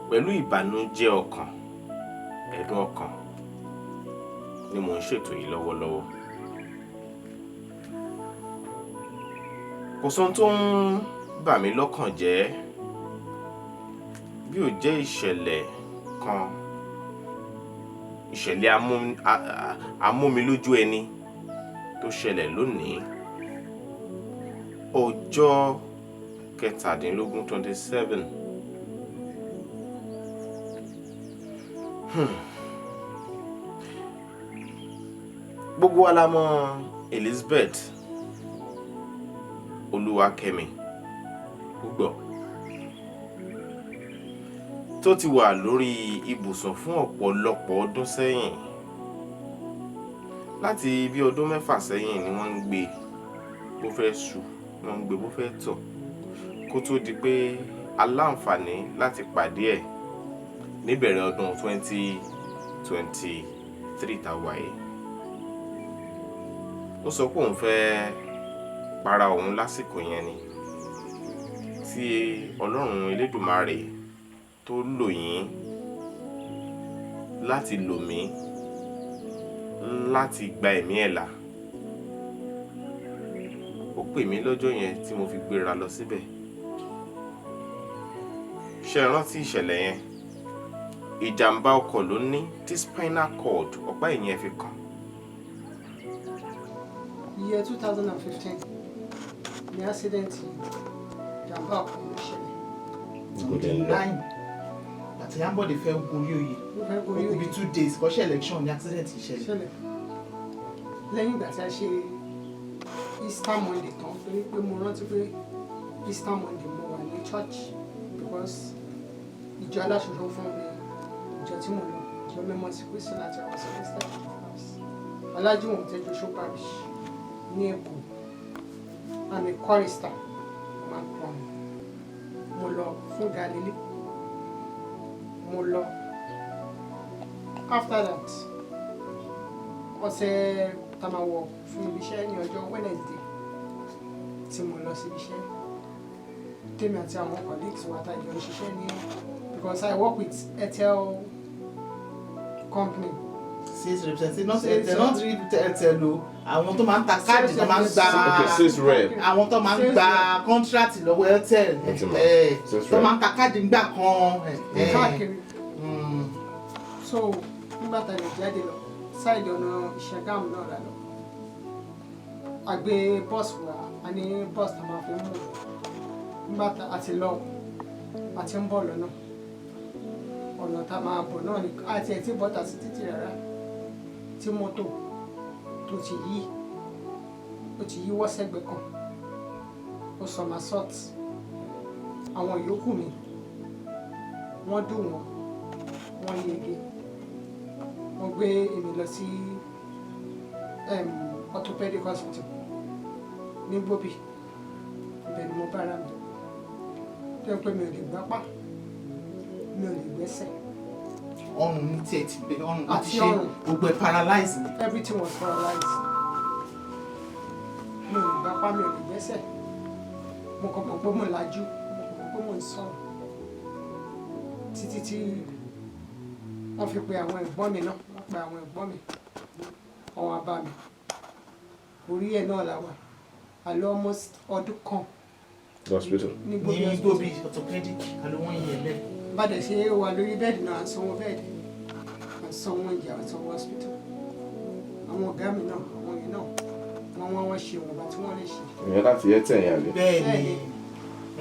Pẹ̀lú ìbànújẹ́ ọkàn, ẹ̀dùn ọkàn ni mò ń ṣètò yìí lọ́wọ́lọ́wọ́. Kò sóhun tó ń bà mí lọ́kàn jẹ́ bí ò jẹ́ ìṣẹ̀lẹ̀ kan, ìṣẹ̀lẹ̀ amúmilójú ẹni tó ṣẹlẹ̀ lónìí, ọjọ́ 17, 27. Gbogbo wa la mọ̀ Elizabeth Olúwakẹ́mi Púpọ̀ tó ti wà lórí ibùsùn fún ọ̀pọ̀lọpọ̀ ọdún sẹ́yìn. Láti bí ọdún 6 sẹ́yìn ni wọ́n ń gbé bó fẹ́ ṣu, wọ́n ń gbé bó fẹ́ tọ̀, kó tó di pé aláǹfààní láti pàdé ẹ̀ níbẹ̀rẹ̀ ọdún 2023 tá a wà yìí. Ó sọ pé òun fẹ́ para òun lásìkò yẹn ni, tí Ọlọ́run Elédùmarè tó lò yín láti lò mí láti gba ẹ̀mí ẹ̀ là. Ó pè mí lọ́jọ́ yẹn tí mo fi gbéra lọ síbẹ̀. Ṣé ẹ rántí ìṣẹ̀lẹ̀ yẹn? Ìjàmbá ọkọ̀ ló ní tí spinal cord ọ̀pá ẹ̀yìn ẹ̀ fi kàn. Year 2015 ni accident ìjàmbá ọkọ̀ ló ṣẹlẹ̀. On the 9 àti Ambode fẹ́ gorí oyè. Ó fẹ́ gorí Ó kù bí oyè. 2 days kọ́ṣẹ́ election ní accident ìṣẹ̀lẹ̀. Ṣẹlẹ̀ lẹ́yìn ìgbà tí a ṣe Easter Monday tán, torí pé mo rántí pé Easter Monday mo wà ní church, because ìjọ aláṣọṣọ fún mi, ìjọ tí mo lọ, ìjọ mímọ́ sí Kristi láti àwọn Celestial Church of Christ, Ọlájúwọ̀n Tẹ́jọ́sọ Parish ní Èkó. I'm a chorister, máa ń kọrin. Mo lọ fún Galilee, mo lọ. After that, ọ̀sẹ̀ tá a máa wọ̀ fún ibi iṣẹ́ ní ọjọ́ Wednesday tí mo lọ síbi iṣẹ́, tèmi àti àwọn colleagues wa tá a jọ ń ṣiṣẹ́ ní, because I work with Airtel company. Sales representative, not Sales Airtel, not really Airtel o, àwọn tó máa ń ta káàdì, tó máa ń gba Okay, sales rep. Àwọn tó máa ń Sales gba rep. contract lọ́wọ́ Airtel, Mo ti mọ̀. Sales tó rep. máa ń ta káàdì ńgbà kan. Káàkiri. So nígbà tá a lè jáde lọ side ọ̀nà Ìṣàgámù náà la lọ, a gbé bọ́ọ̀sì wa, a ní bọ́ọ̀sì tá a máa fi mú. Nígbà tá a ti lọ, a ti ń bọ̀ lọ́nà, ọ̀nà tá a máa bọ̀ náà ni àti ẹ̀ tí bọ́tà sí títì rárá, tí mọ́tò tó ti yí, ó ti yíwọ́ sẹ́gbẹ̀ẹ́ kan, ó somersault. Àwọn yòókù mi, wọ́n dùn wọ́n, wọ́n yege. Wọ́n gbé èmi lọ sí orthopedic hospital ní Gbóbì. Ibẹ̀ ni mo bára mi tó yẹ pé mi ò lè gbápá, mi ò lè gbẹ́sẹ̀. Ọrùn ní tiẹ̀ ti bẹ, ọrùn ló ti Àti ṣe ọrùn. Gbogbo ẹ̀ paralyze ni. Everything was paralyzed. Mi ò lè gbápá, mi ò lè gbẹ́sẹ̀. Mo kàn mọ̀ pé mo lajú, mo kàn mọ̀ pé mo ń sọ̀rọ̀, títí tí wọ́n fi pe àwọn ẹ̀gbọ́n mi náà. Wọ́n pe àwọn ẹ̀gbọ́n mi, wọ́n wá bá mi. Orí ẹ̀ náà la wà àlọ́ almost ọdún kan. Hospital. Ní Gbóbi Ní hospital. Gbóbi orthopedic àlọ́ wọ́n yẹn bẹ́ẹ̀. Bàdẹ̀ ṣe wà lórí bed náà, à ń sanwó bed, à ń sanwó oúnjẹ, à ń sanwó hospital. Àwọn ọ̀gá mi náà, àwọn yẹn náà, wọ́n wá, wọ́n ṣe ìwọ̀nba tí wọ́n lè ṣe. Ìyẹn láti Airtel yẹn àbí? Bẹ́ẹ̀ ni. Bẹ́ẹ̀ ni.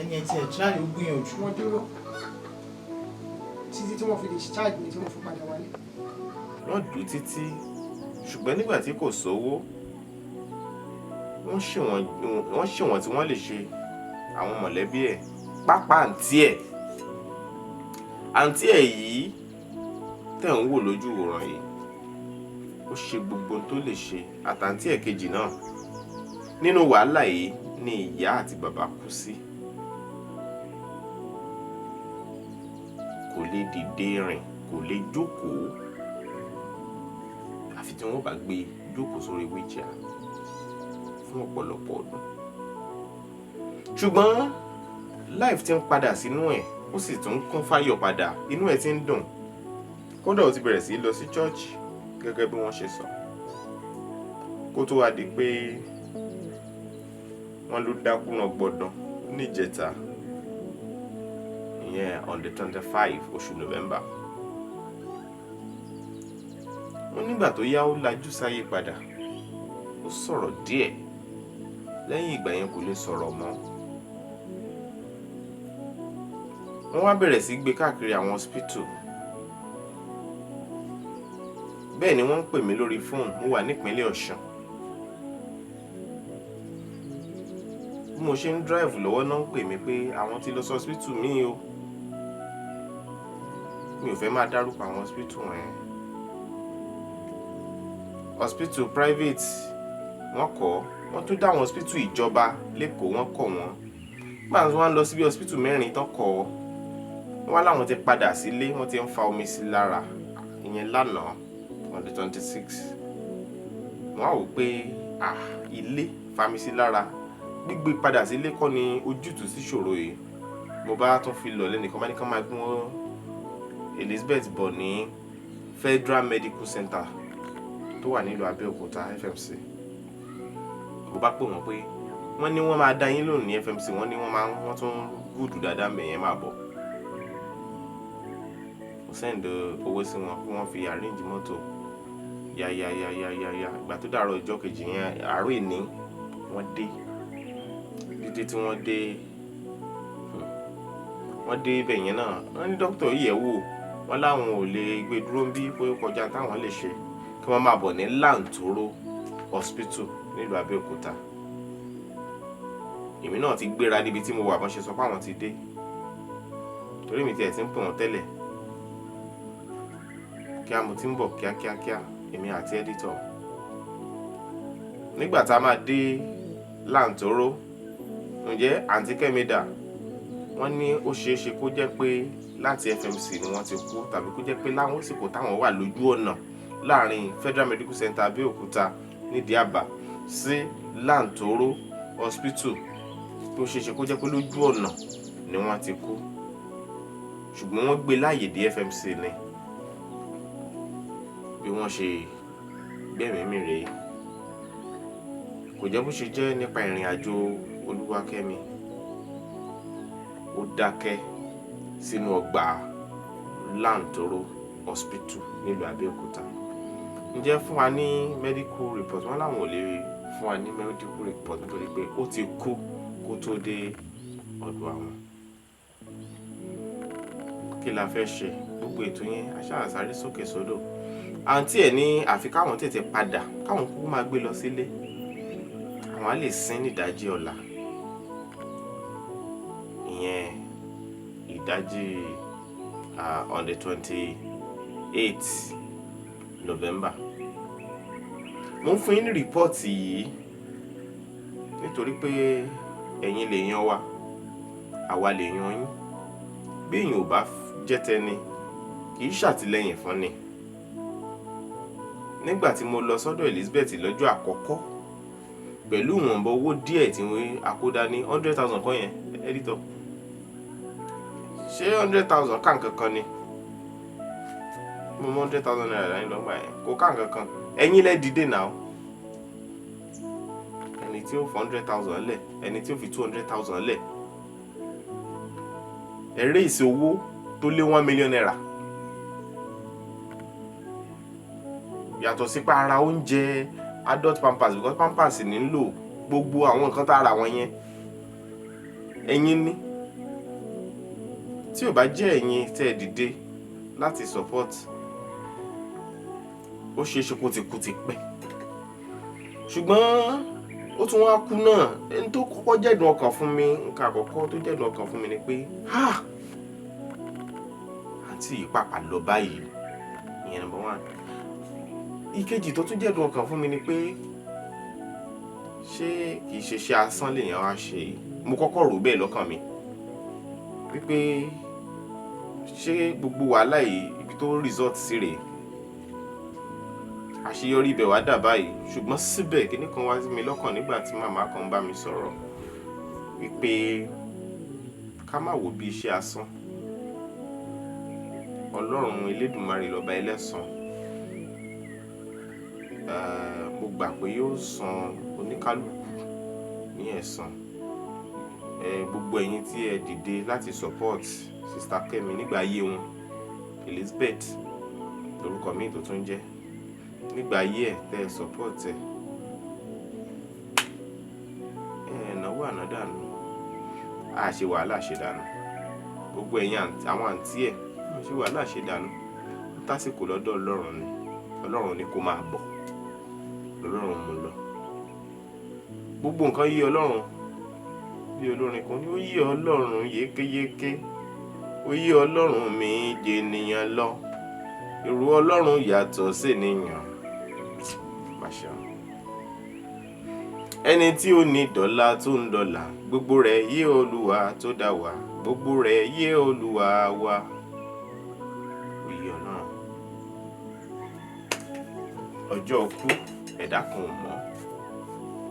Ẹni ẹ tiẹ̀ try, ó gbìyànjú. Wọ́n dúró títí tí wọ́n fi discharge mi, tí wọ́n fi padà wálé. Wọ́n dùn ún títí, ṣùgbọ́n nígbà tí kò sówó, wọ́n ṣèwọ̀n tí wọ́n lè ṣe. Àwọn mọ̀lẹ́bí ẹ̀, pápá àǹtí ẹ̀ yìí tẹ̀ ń wò lójú ìwòran yìí, ó ṣe gbogbo ohun tó lè ṣe, àtàǹtí ẹ̀ kejì náà. Nínú wàhálà yìí ni ìyá àti bàbá kú sí. Kò lè dìde rìn, kò lè jókòó, àfi tí wọ́n bá gbé jókòó sórí wheelchair fún ọ̀pọ̀lọpọ̀ ọdún. Ṣùgbọ́n life ti ń padà sínú ẹ̀. Ó sì tún kún fáyọ̀ padà, inú ẹ̀ ti ń dùn. Kódà ó ti bẹ̀rẹ̀ sí í lọ sí chọ́ọ̀chì gẹ́gẹ́ bí wọ́n ṣe sọ. Kó tó wá di pé wọ́n ló dákú rán gbọdọ̀ níjẹta, ìyẹn on the 25 oṣù November. Wọ́n nígbà tó yá, ó lajú sáyé padà, ó sọ̀rọ̀ díẹ̀. Lẹ́yìn ìgbà yẹn, kò lè sọ̀rọ̀ mọ́. Wọ́n wá bẹ̀rẹ̀ sí gbé káàkiri àwọn hospital. Bẹ́ẹ̀ ni wọ́n ń pè mí lórí fóònù. Mo wà nípínlẹ̀ Ọ̀ṣun. Bí mo ṣe ń drive lọ́wọ́ náà ń pè mí pé àwọn ti lọ sí hospital míì o. Mi ò fẹ́ máa dárúkọ àwọn hospital wọ̀nyẹn. Hospital private, wọ́n kọ́. Wọ́n tún dá àwọn hospital ìjọba lẹ́kọ̀ọ́, wọ́n kọ̀ wọ́n. Nígbà tí wọ́n lọ síbi hospital mẹ́rin tán kọ́, wọ́n wá láwọn ti padà sílé, wọ́n ti ń fa omi sí lára, ìyẹn lánàá on the 26. Wọ́n á wò pé, ah, ilé fami sí lára, gbígbé padà sílé kọ́ ni ojútùú sí ìṣòro yìí. Mo bá tún fi lọ lẹ́nìkan, bá ní kán máa gbé wọn Elizabeth bọ̀ ní Federal Medical Center tó wà nílùú Abẹ́òkúta, FMC. Mo bá pè wọ́n pé wọ́n ní wọ́n máa dá yín lóhùn ní FMC, wọ́n ní wọ́n máa wọ́n tún gùdù dáadáa mẹ̀yẹn, máa bọ̀. Mo send owó sí wọn kí wọ́n fi arrange mọ́tò. Ya ya ya ya ya ya, ìgbà tó dàárọ̀ ọjọ́ kejì yẹn, àárọ̀ ìní, wọ́n dé. Dídé tí wọ́n dé, wọ́n dé ibẹ̀ yẹn náà, wọ́n ní dókítà yẹ̀ wò, wọ́n láwọn ò lè gbé dúró ń bí, pé ó kọjá táwọn lè ṣe, kí wọ́n máa bọ̀ ní Làǹtóró Hospital nílùú Abẹ́òkúta. Èmi náà ti gbéra níbi tí mo wà bọ́n ṣe sọ pé àwọn ti dé, torí mi tiẹ̀ ti ń pè wọ́n tẹ́lẹ̀ kí a mo ti ń bọ̀ kíákíákíá, èmi àti editor. Nígbà tá a máa dé Làǹtóró, ǹjẹ́ àǹtí Kẹ́mi dà? Wọ́n ní ó ṣeé ṣe kó jẹ́ pé láti FMC ni wọ́n ti kú, tàbí kó jẹ́ pé láwọn òsìkò táwọn wà lójú ọ̀nà láàrin Federal Medical Center Abẹ́òkúta nídìí àbá sí Làǹtóró Hospital, bí ó ṣeé ṣe kó jẹ́ pé lójú ọ̀nà ni wọ́n ti kú, ṣùgbọ́n wọ́n gbé láàyè dé FMC ni. Bí wọ́n ṣe gbẹ̀mí mi rèé. Kò jẹ́ bó ṣe jẹ́ nípa ìrìn àjò Olúwakẹ́mi. Ó dákẹ́ sínú ọgbà Làǹtóró Hospital nílùú Abẹ́òkúta. Ǹjẹ́ fún wa ní medical report? Wọ́n láwọn ò lè fún wa ní medical report nítorí pé ó ti kú kó tó dé ọ̀dọ̀ àwọn. Kí la fẹ́ ṣe? Gbogbo ètò yẹn aṣáà sókè sódò. Àǹtí ẹ̀ ní àfi káwọn tètè padà, káwọn kúkú máa gbé lọ sílé, àwọn á lè sin ní ìdájí ọ̀la, ìyẹn ìdájí on the 28 November. Mo ń fún yín ní report yìí nítorí pé ẹ̀yin lè yan wa, àwa lè yan yín. Bí èèyàn ò bá jẹ́ tẹni, kì í ṣàtìlẹ́yìn fún ni. Nígbà tí mo lọ sọ́dọ̀ Elizabeth lọ́jọ́ àkọ́kọ́ pẹ̀lú ìwọ̀nba owó díẹ̀ tí wọ́n akódá ní 100,000 kan yẹn, editor, ṣé 100,000 ká nǹkan kan ni? Mo mọ ₦100,000 dání lọ́gbà yẹn, kò ká nǹkan kan. Ẹ̀yin lẹ́ dìde náà, ẹni tí ó fi 100,000 lẹ̀, ẹni tí ó fi 200,000 lẹ̀, ẹ raise owó tó lé ₦1 million, yàtọ̀ sí pé ara oúnjẹ, adult pampers, because pampers ní ń lò, gbogbo àwọn nǹkan tá a ra wọn yẹn, ẹ̀yin ní. Tí ò bá jẹ́ ẹ̀yin tẹ́ ẹ dìde láti support, ó ṣeé ṣe kó ti kú ti pẹ́. Ṣùgbọ́n ó tún wá kú náà. Ẹni tó kọ́kọ́ jẹ́dùn ọkàn fún mi, nǹkan àkọ́kọ́ tó jẹ́dùn ọkàn fún mi ni pé, ha, àǹtí yìí pàpà lọ báyìí. Ìyẹn number one. Ìkejì tó tún jẹ́dùn ọkàn fún mi ni pé, ṣé kìí ṣe iṣẹ́ asán lèèyàn wá ṣe yìí? Mo kọ́kọ́ rò bẹ́ẹ̀ lọ́kàn mi wípé ṣé gbogbo wàhálà yìí, ibi tó result sí rèé, àṣeyọrí ibẹ̀ wá dà báyìí? Ṣùgbọ́n síbẹ̀, kíní kan wá sí mi lọ́kàn nígbà tí màmá kan bá mi sọ̀rọ̀ wípé ká má wò bí iṣẹ́ asán. Ọlọ́run Elédùmarè lọ́ba ẹlẹ́san. Mo gbà pé yóò san oníkálukú ní ẹ̀san. Gbogbo ẹ̀yin tí ẹ dìde láti support Sister Kẹ́mi nígbà ayé wọn, Elizabeth lórúkọ míì tó tún jẹ́, nígbà ayé ẹ̀ tẹ́ ẹ support ẹ, ẹ náwó ànádànù, a ṣe wàhálà ṣe dànù. Gbogbo ẹ̀yin àwọn àǹtí ẹ̀ wọ́n ṣe wàhálà ṣe dànù. Ó tásìkò lọ́dọ̀ Ọlọ́run ni, Ọlọ́run ni kó máa bọ̀, Ọlọ́run mú lọ. Gbogbo nǹkan yé Ọlọ́run, bí olórin kan ní ó yé Ọlọ́run yékéyéké, ó yé Ọlọ́run mi jènìyàn lọ, èrò Ọlọ́run yàtọ̀ sènìyàn. Máṣá. Ẹni tí ó ní dọ́là tó ń dọ́là, gbogbo rẹ̀ yé Olúwa tó dá wa, gbogbo rẹ̀ yé Olúwa wa. Ó yé Ọlọ́run. Ọjọ́ kú ẹ̀dá kan ò mọ̀,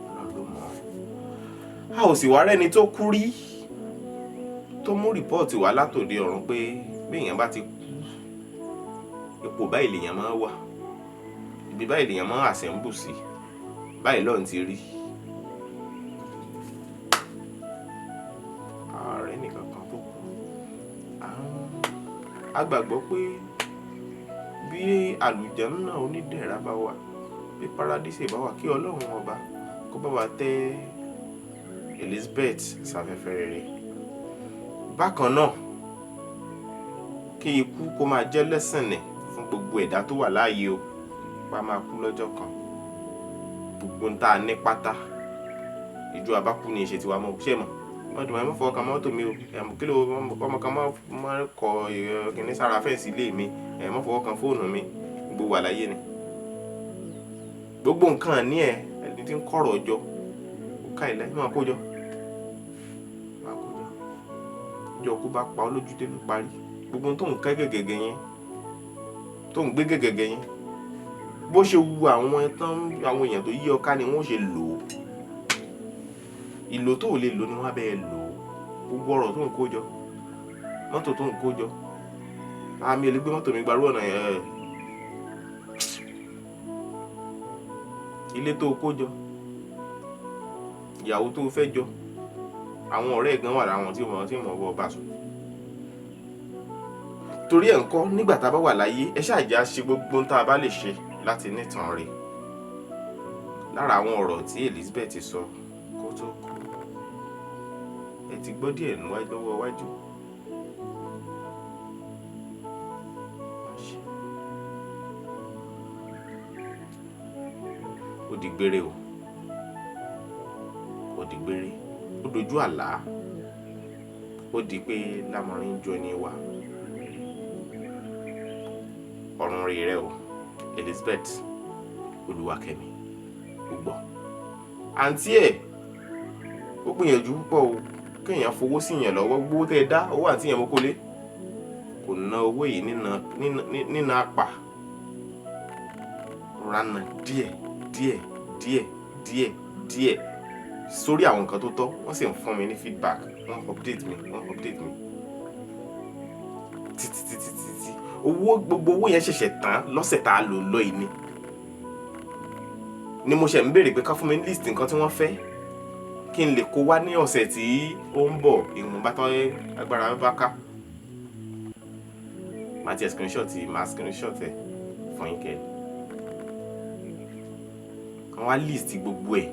Ọlọ́run ló mọ̀. A ò sì wá rẹ́ni tó kú rí tó mú rìpọ́ọ̀tì wá látòde ọ̀run pé bí èèyàn bá ti kú, ipò báyìí lèèyàn máa wà, ibi báyìí lèèyàn máa àsẹ̀ǹbù sí, báyìí lọ́run ti rí. Ààrẹ nìkan kan tó kú. A gbàgbọ́ pé bí àlùjánnà onídẹ̀ra bá wà, bí paradíṣe bá wà, kí Ọlọ́run ọba kó bá wa tẹ́ Elizabeth sáfẹ́fẹ́ rere. Bákan náà, kí ikú kó máa jẹ́ lẹ́sìnì fún gbogbo ẹ̀dá tó wà láàyè o, pa máa kú lọ́jọ́ kan. Gbogbo ń tá a ní pátá, ìjọ abákú ni ìṣe tiwa mọ́, ṣé mọ̀? Wọ́n dùn, ẹ má fọwọ́ kan mọ́tò mi o, kí ló ọmọ kan má kọ kìnní sára fẹ́ǹsì ilé mi, ẹ má fọwọ́ kan fóònù mi, gbogbo wà láyé ni. Gbogbo nǹkan ní ẹ, ẹni tí ń kọ̀rọ̀ ọjọ́, ó ká ilẹ̀, máa kó jọ. Máa kó jọ. Ìjọ kú bá pa ọ́ lójú dé ló parí. Gbogbo ohun tó ń kẹ́ gẹ̀gẹ̀gẹ̀ yẹn, tó ń gbé gẹ̀gẹ̀gẹ̀ yẹn, bó ṣe wu àwọn tán, àwọn èèyàn tó yí ọ ká ni wọ́n ṣe lò ó. Ìlò tó ò lè lò ni wọ́n á bẹ́ẹ̀ lò ó. Gbogbo ọ̀rọ̀ tó ń kó jọ, mọ́tò tó ń kó jọ, àmì ò lè gbé mọ́tò mi gbarú ọ̀nà yẹn. Ilé tó kó jọ, ìyàwó tó fẹ́ jọ, àwọn ọ̀rẹ́ gan wà láwọn tí mo tí mo bọ́ bá sùn. Torí ẹ̀ ń kọ́, nígbà tá a bá wà láyé, ẹ ṣáà jẹ́ á ṣe gbogbo ohun tá a bá lè ṣe láti nítàn rẹ̀. Lára àwọn ọ̀rọ̀ tí Elizabeth sọ kó tó kú, ẹ ti gbọ́ díẹ̀ níwájú lọ́wọ́ iwájú. Ó di gbére o, ó di gbére, ó dojú àlá, ó di pé lámọrin jọ ní wa. Ọ̀run rí rẹ o, Elizabeth Olúwakẹ́mi. Ó gbọ́ àǹtí ẹ̀, ó gbìyànjú púpọ̀ o, kéèyàn fowó sí yàn lọ́wọ́. Gbówó tẹ́ ẹ dá owó àǹtí yẹn mú kólé, kò ná owó yìí nínà apà, rana díẹ̀ díẹ̀ díẹ̀ díẹ̀ díẹ̀ sórí àwọn nǹkan tó tọ́. Wọ́n sì ń fún mi ní feedback, wọ́n update mi, wọ́n update mi títí títí títí. Owó gbogbo owó yẹn ṣẹ̀ṣẹ̀ tán lọ́sẹ̀ tá a lò lọ yìí ni mo ṣe ń béèrè pé ká fún mi ní list nǹkan tí wọ́n fẹ́ kí n lè kó wá ní ọ̀sẹ̀ tí ó ń bọ̀. Ìwọ̀nba tán agbára bá ká, màá ti screenshot, màá screenshot ẹ̀ fún yín kẹ́. Wọ́n wá list gbogbo ẹ̀,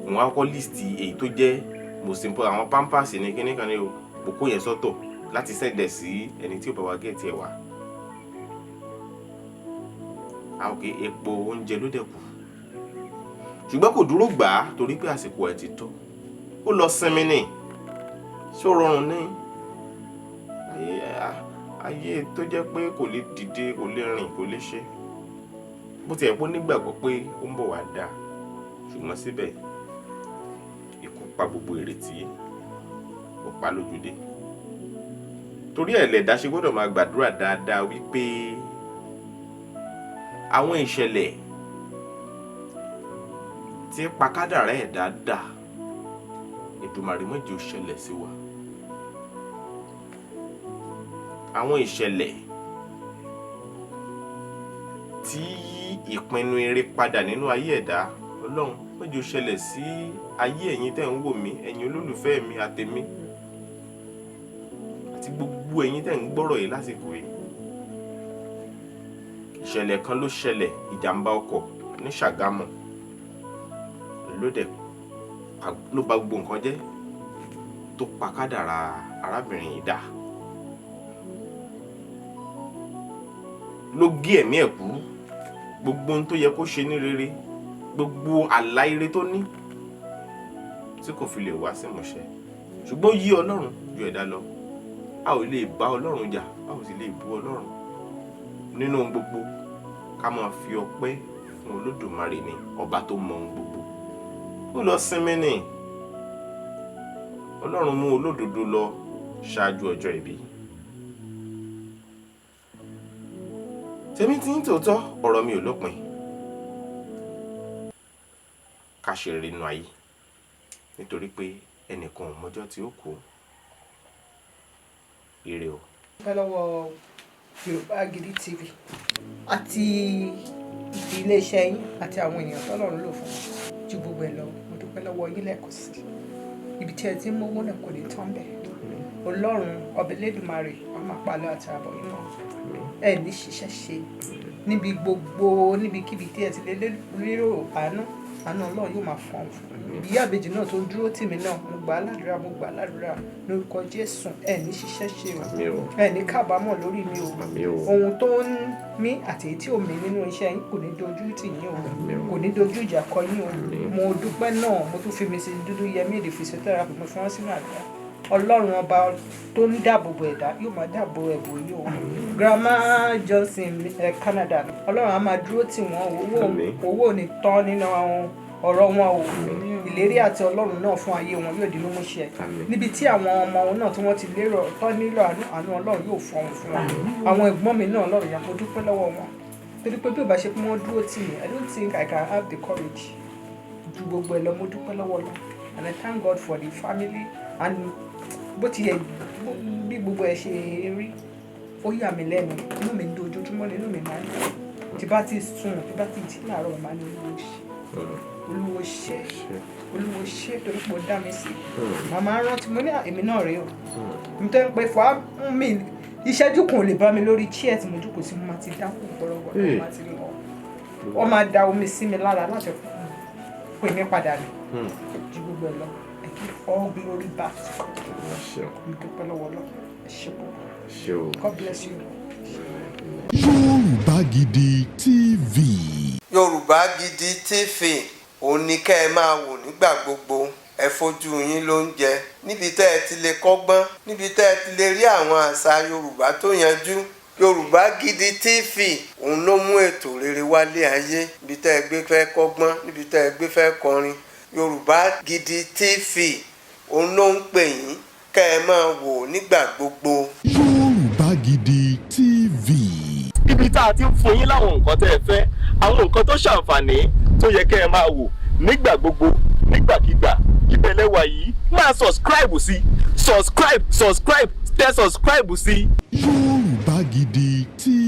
wọ́n á kọ́ list èyí tó jẹ́ most important, àwọn pampers ní kíní kan ní o, mo kó yẹn sọ́tọ̀ láti send ẹ̀ sí ẹni tí ò bá wa gẹ̀ẹ́tì ẹ̀ wá. Àwọn kì í epo oúnjẹ ló dẹ̀ kù, ṣùgbọ́n kò dúró gbà á torí pé àsìkò ẹ̀ ti tó. Ó lọ sinmi ni, ṣó rọrùn ní ayé tó jẹ́ pé kò lè dìde, kò lè rìn, kò lè ṣe. Bó tiẹ̀ pé ó nígbàgbọ́ pé ó ń bọ̀ wá dáa, ṣùgbọ́n síbẹ̀ ikú pa gbogbo ìrètí, ó pa lójúdé. Torí ẹ̀ lẹ̀dá ṣe gbọ́dọ̀ máa gbàdúrà dáadáa wípé àwọn ìṣẹ̀lẹ̀ tí pa kádàrá ẹ̀dá dà, Èdùmàrè má jẹ́ ó ṣẹlẹ̀ sí wa. Àwọn ìṣẹ̀lẹ̀ tí yí ìpinnu ire padà nínú ayé ẹ̀dá. Ọlọ́run má jẹ́ ó ṣẹlẹ̀ sí ayé ẹ̀yin tẹ́ ń wò mí, ẹ̀yin olólùfẹ́ mi àtèmi àti gbogbo ẹ̀yin tẹ́ ń gbọ́rọ̀ yìí lásìkò yìí. Ìṣẹ̀lẹ̀ kan ló ṣẹlẹ̀, ìjàmbá ọkọ̀ ní Ṣàgámù ló dẹ̀ ló bà gbogbo nǹkan jẹ́, tó pa kádàrá arábìnrin yìí dà, ló gé ẹ̀mí ẹ̀ kúrú. Gbogbo ohun tó yẹ kó ṣe ní rere, gbogbo àlá ire tó ní tí kò fi lè wá sí ìmúṣẹ. Ṣùgbọ́n ó yí Ọlọ́run ju ẹ̀dá lọ. A ò lè bá Ọlọ́run jà, a ò sì lè bú Ọlọ́run. Nínú ohun gbogbo, ká máa fi ọpẹ́ fún Olódùmarè ní ọba tó mọ ohun gbogbo. Ó lọ sinmi ni. Ọlọ́run mú olódodo lọ ṣáájú ọjọ́ ìbí. Tèmi tí ń tòótọ́, ọ̀rọ̀ mi ò lópin. Ká ṣe rere nínú ayé, nítorí pé ẹnìkan ò mọjọ́ tí ó kú. Ire o. Dúpẹ́ lọ́wọ́ Yorùbá Gidi TV àti iléeṣẹ́ yín àti àwọn èèyàn tọ́lọ́run lò fún wọn ju gbogbo ẹ̀ lọ. Mo dúpẹ́ lọ́wọ́ yín lẹ́ẹ̀kan sí i. Ibi tí ẹ ti ń mówó náà kò ní tán bẹ́ẹ̀. Ọlọ́run ọbẹ̀ Elédùmarè á máa pa àlọ́ àti àbọ̀ yín mọ́. Ẹ ní ṣiṣẹ́ ṣe níbi gbogbo, níbikíbi tí ẹ ti lè lérò àánú, àánú Ọlọ́run yóò máa fọhùn fún yín. Ìyá ìbejì náà tó dúró tì mí náà, mo gbà á ládùúrà, mo gbà á ládùúrà lórúkọ Jésù. Ẹ ní ṣiṣẹ́ ṣe o. Àmín o. Ẹ ní kábàámọ̀ lórí mi o. Àmín o. Ohun tó ń mí àti èyí tí ò mí nínú iṣẹ́ yín kò ní dojú tì yín o. Àmín o. Kò ní dojú ìjà kọ yín o. Àmín. Mo dúpẹ́ náà, mo tún fi Mrs. Dúdú Yẹmí èdè physiotherapy, mo fi wọ́n sínú àdúrà. Ọlọ́run ọba tó ń dáàbò bo ẹ̀dá yóò máa dáàbò ẹ̀bò yìí o. Grandma Johnson, Canada, Ọlọ́run á máa dúró tì wọ́n o. Owó Àmín. owó ò ní tán nínú ọ̀rọ̀ wọn o. Ìlérí àti Ọlọ́run náà fún ayé wọn yóò di mímú ṣẹ. Àmín. Níbi tí àwọn ọmọ wọn náà tí wọ́n ti lérò tán nílò àánú, àánú Ọlọ́run yóò fọhùn fún wọn. Àwọn ẹ̀gbọ́n mi náà lọ́rọ̀ yà, mo dúpẹ́ lọ́wọ́ wọn, torí pé bí ò bá ṣe pé wọ́n dúró tì mí, I don't think I can have the courage. Ju gbogbo ẹ̀ lọ, mo dúpẹ́ lọ́wọ́ lọ, and I thank God for the family. And bó ti yẹ bí gbogbo ẹ̀ ṣe rí, ó yà mí lẹ́nu. Inú mi ń dùn ojoojúmọ́, nínú mi máa ń dùn. Tí bá ti sùn, tí bá ti jí láàárọ̀, máa ní Olúwo ṣe, Olúwo ṣe, Olúwo ṣe, torí pé ó dá mi sí. Màmá rántí mo ní èmi náà rèé o. Mi tó ń pè fún mi, ìṣẹ́jú kan ò lè bá mi lórí chair tí mo jókòó sí. Mo máa ti dákú gbọ́rọ̀gbọ́rọ̀, mo máa ti lọ, wọ́n máa da omi sí mi lára láti pè mí padà ní. Ju gbogbo ẹ̀ lọ, I give all glory back to God. Mo dúpẹ́ lọ́wọ́ Ọlọ́run. Ẹ ṣé púpọ̀. God bless you. Yorùbá Gidi TV. Yorùbá Gidi TV, òun ni kẹ́ ẹ máa wò nígbà gbogbo. Ẹ fojú yín ló ń jẹ níbi tẹ́ ẹ ti lè kọ́gbọ́n, níbi tẹ́ ẹ ti lè rí àwọn àṣà Yorùbá tó yanjú. Yorùbá Gidi TV, òun ló mú ètò rere wálé ayé. Níbi tẹ́ ẹ gbé fẹ́ kọ́gbọ́n, níbi tẹ́ ẹ gbé fẹ́ kọrin, Yorùbá Gidi TV, òun ló ń pè yín kẹ́ ẹ máa wò nígbà gbogbo. Yorùbá Gidi TV. Ibi tá a ti ń fún yín láwọn nǹkan tẹ́ ẹ fẹ́, àwọn nǹkan tó ṣàǹfààní tó yẹ kẹ́ ẹ máa wò nígbà gbogbo, nígbàkigbà, ibẹ̀ lẹ́wà yìí. Máa subscribe sí, subscribe, subscribe, tẹ subscribe sí. Yorùbá Gidi TV.